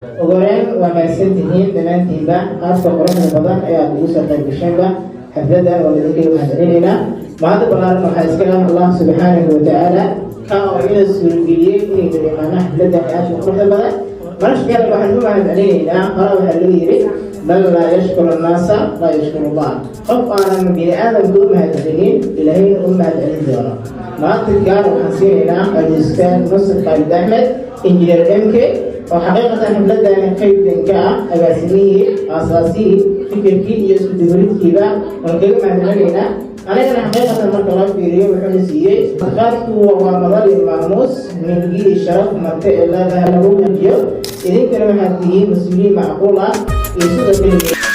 Ugu horeyn, waa mahadsantihiin dhammaantiinba qaabka quruxda badan ee aad ugu soo qayb gasheenba xafladan. Waa idinkaga mahadcelinaynaa. Mahadda ballaaran waxaa iska leh Allah subxaanahu watacaala, ka oo ina suurageliyey inaynu imaano xafladan ee aadka quruxda badan. Marka kale, waxaan u mahadcelinaynaa hore. Waxaa loo yiri: "Man laa yashkuru annaasa laa yashkuru Allah." Qof aanan bini aadamka u mahadcelinin, Ilaahayna u mahadcelin doono. Maanta gaar waxaan siinaynaa al-ustaad Mustaf Khaalid Axmed, Engineer MK, oo xaqiiqatan xafladani qaybdan ka ah, agaasimihii, aasaasihii, fikirkii iyo isku dubaridkiiba. Waan kaga mahadcelinaynaa. Anigana xaqiiqatan marka loo fiiriyo, wuxuuna siiyey qaadku waa madal iyo maamuus, milgi iyo sharaf mante ee leedahay lagu muujiyo. Idinkana waxaad tihiin mas-uuliyiin macquul ah iyo sidoo kale.